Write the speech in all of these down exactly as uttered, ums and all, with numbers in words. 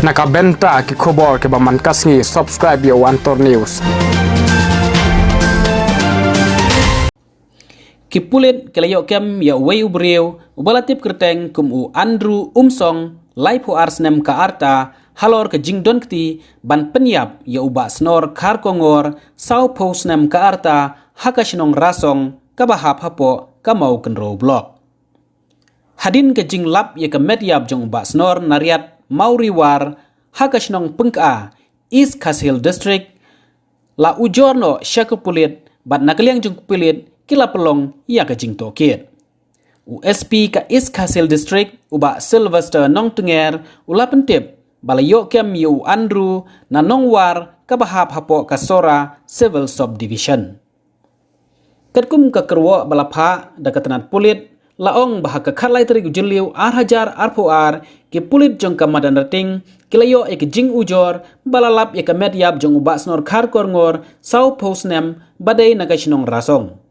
Na ka bynta ki khubor kiba man ka sngi, subscribe ïa u Antor News. Ki pulit ki la ïoh kem ïa uwei u briew uba la tip kyrteng kum u Andrew Umsong, laiphew ar snem ka rta, halor ka jingdon kti ban pynïap ïa u Bah Snor Kharkongor, sawphew snem ka rta, ha ka shnong Rasong, kaba hap hapoh ka Mawkynrew Block. Hadien ka jinglap ïa ka met ïap jong u Bah Snor Nariat Mawriwar, ha ka shnong Pyngka, East Khasi Hills District, la ujor noh sha ki pulit, bad na ka liang jong ki pulit ki la pynlong ïa ka jingtohkit. U S P ka East Khasi Hills District, u Bah Sylvester Nongtnger, u la pyntip ba la ïoh kem ïa u Andrew na Nongwar, kaba hap hapoh ka Sohra Civil Subdivision. Katkum ka kyrwoh ba la phah da ka tnat pulit, la ong ba ha ka khatlai tarik u Jylliew ar hajar arphew ar, ki pulit jong ka Madan Rating ki la ïoh ïa ka jingujor ba la lap ïa ka met ïap jong u Bah Snor Kharkongor, sawphew snem, ba dei na ka shnong Rasong.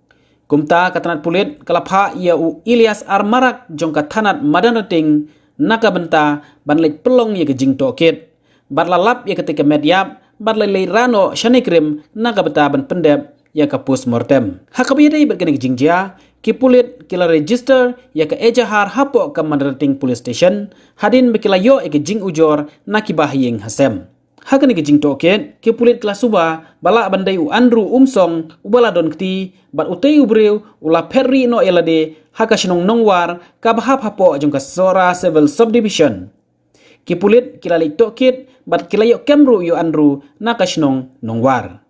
Kumta ka tnat pulit ka la phah ïa u Ilyas R Marak jong ka tnat Madan Rating na ka bynta ban leit pynlong ïa ka jingtohkit. Bad la lap ïa kata ka met ïap, bad la leit rah noh shane krim na ka bynta ban pyndep ïa ka postmortem. Ha kaba ïadei bad kane ka jingjia, ki pulit ki la register ïa ka ejahar hapoh ka Madan Rating Police Station, hadien ba ki la ïoh ïa ka jingujor na ki bahaïing hasem. Ha kane ka jingtohkit, ki pulit ki la suba ba lah ban dei u Andrew Umsong uba la don kti, bad utei u briew u la phet rieh noh ïa lade ha ka shnong Nongwar, kaba hap hapoh jong ka Sohra Civil Subdivision. Ki pulit ki la leit tohkit bad ki la ïoh kem ruh ïa u Andrew na ka shnong Nongwar.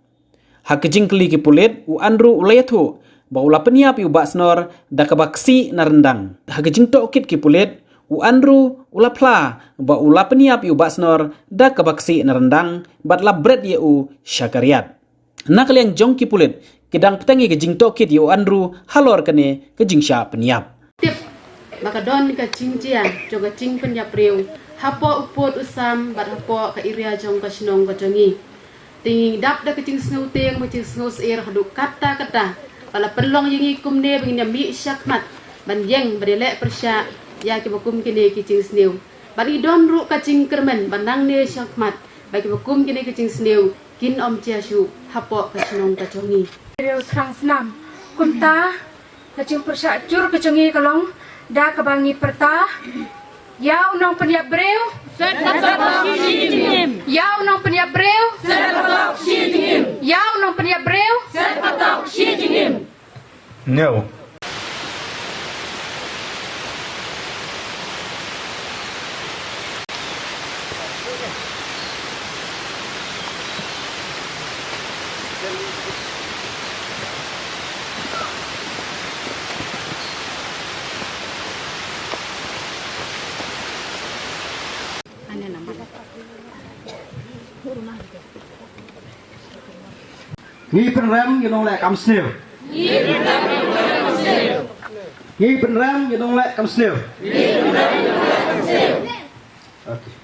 Ha ka jingkylli ki pulit, u Andrew u la ïathuh ba u la pynïap ïa u Bah Snor da kaba ksih na ryndang. Ha ka jingtohkit ki pulit, u Andrew u la phla ba u la pynïap ïa u Bah Snor da kaba ksih na ryndang, bad la bret ïa u sha ka riat. Na ka liang jong ki pulit, ki dang bteng ïa ka jingtohkit ïa u Andrew halor kane ka jingshah pynïap. Tip ba ka don ka jingjia jong ka jingpynïap briew hapoh u pud u sam bad hapoh ka area jong ka shnong ka jong ngi. Te ngi dap da ka jingsngewtieng bad jingsngewsyier haduh katta katta ba la pynlong ïa ngi kumne ba ngin ïa mih shakhmat ban ïeng ban ïaleh pyrshah ïa kiba kum kine ki jingsniew. Bad ngi don ruh ka jingkyrmen ba nangne shakhmat ba kiba kum kine ki jingsniew kin ym jia shuh hapoh ka shnong ka jong ngi. Briew thrang snam. Kumta ka jingpyrshah jur ka jong ngi ka long da kaba ngi pyrta: ïa u nongpynïap briew, ïa u nongpynïap briew, ïa u nongpynïap briew. Neu. Ngi pynrem ïa nongleh kam sniew. Ngi pynrem ïa nongleh kam sniew. Okay.